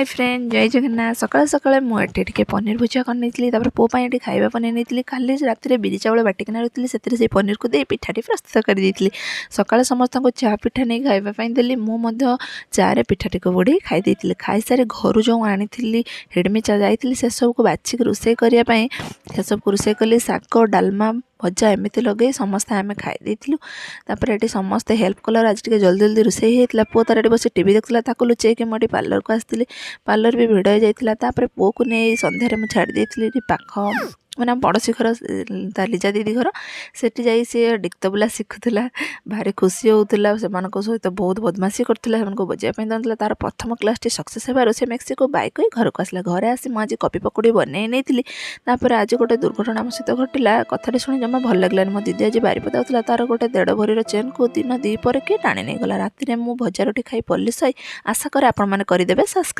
High friend, ଜୟ ଜଗନ୍ନାଥ। ସକାଳେ ସକାଳେ ମୁଁ ଏଠି ଟିକେ ପନିର ଭୁଜିଆ କରିନେଇଥିଲି। ତାପରେ ପୁଅ ପାଇଁ ଏଠି ଖାଇବା ବନେଇ ନେଇଥିଲି। କାଲି ରାତିରେ ବିରି ଚାଉଳ ବାଟିକିନା ରଖିଥିଲି, ସେଥିରେ ସେଇ ପନିରକୁ ଦେଇ ପିଠାଟି ପ୍ରସ୍ତୁତ କରିଦେଇଥିଲି। ସକାଳେ ସମସ୍ତଙ୍କୁ ଚା ପିଠା ନେଇ ଖାଇବା ପାଇଁ ଦେଲି। ମୁଁ ମଧ୍ୟ ଚାରେ ପିଠାଟିକୁ ବୁଡ଼େଇ ଖାଇ ଦେଇଥିଲି। ଖାଇସାରି ଘରୁ ଯେଉଁ ଆଣିଥିଲି ହିଡ଼ମିଚା ଯାଇଥିଲି ସେସବୁକୁ ବାଛିକି ରୋଷେଇ କରିବା ପାଇଁ, ସେସବୁକୁ ରୋଷେଇ କଲି। ଶାଗ, ଡାଲମା, ଭଜା ଏମିତି ଲଗେଇ ସମସ୍ତେ ଆମେ ଖାଇ ଦେଇଥିଲୁ। ତାପରେ ଏଠି ସମସ୍ତେ ହେଲ୍ପ କଲାରୁ ଆଜି ଟିକେ ଜଲ୍ଦି ଜଲ୍ଦି ରୋଷେଇ ହେଇଯାଇଥିଲା। ପୁଅ ତାର ଏଠି ବସି ଟିଭି ଦେଖୁଥିଲା, ତାକୁ ଲୁଚେଇକି ମୁଁ ଏଠି ପାର୍ଲରକୁ ଆସିଥିଲି। ପାର୍ଲର ବି ଭିଡ଼ ହେଇଯାଇଥିଲା। ତାପରେ ପୁଅକୁ ନେଇ ସନ୍ଧ୍ୟାରେ ମୁଁ ଛାଡ଼ି ଦେଇଥିଲି ଏଠି ପାଖ, ମାନେ ଆମ ପଡ଼ୋଶୀ ଘର, ତା ଲିଜା ଦିଦି ଘର। ସେଠି ଯାଇ ସିଏ ଡିକ୍ତବୁଲା ଶିଖୁଥିଲା, ଭାରି ଖୁସି ହେଉଥିଲା। ସେମାନଙ୍କ ସହିତ ବହୁତ ବଦମାସି କରୁଥିଲା, ସେମାନଙ୍କୁ ବଜାଇବା ପାଇଁ ଦେଉଥିଲା। ତାର ପ୍ରଥମ କ୍ଲାସ୍ଟି ସକ୍ସେସ୍ ହେବାରୁ ସେ ମେକ୍ସିକୋ ବାଇକ୍ ହୋଇ ଘରକୁ ଆସିଲା। ଘରେ ଆସି ମୁଁ ଆଜି କପି ପକୁଡ଼ି ବନେଇ ନେଇଥିଲି। ତାପରେ ଆଜି ଗୋଟେ ଦୁର୍ଘଟଣା ଆମ ସହିତ ଘଟିଲା। କଥାଟି ଶୁଣି ଜମା ଭଲ ଲାଗିଲାନି। ମୋ ଦିଦି ଆଜି ବାରିପଦା ଯାଉଥିଲା, ତାର ଗୋଟେ 1.5 ଭରିର ଚେନ୍କୁ ଦିନ 2 ପରେ କିଏ ଟାଣି ନେଇଗଲା। ରାତିରେ ମୁଁ ଭଜା ରୁଟି ଖାଇ ପଲ୍ଲିଶୋଇ। ଆଶା କରେ ଆପଣମାନେ କରିଦେବେ ସବସ୍କ୍ରାଇବ୍।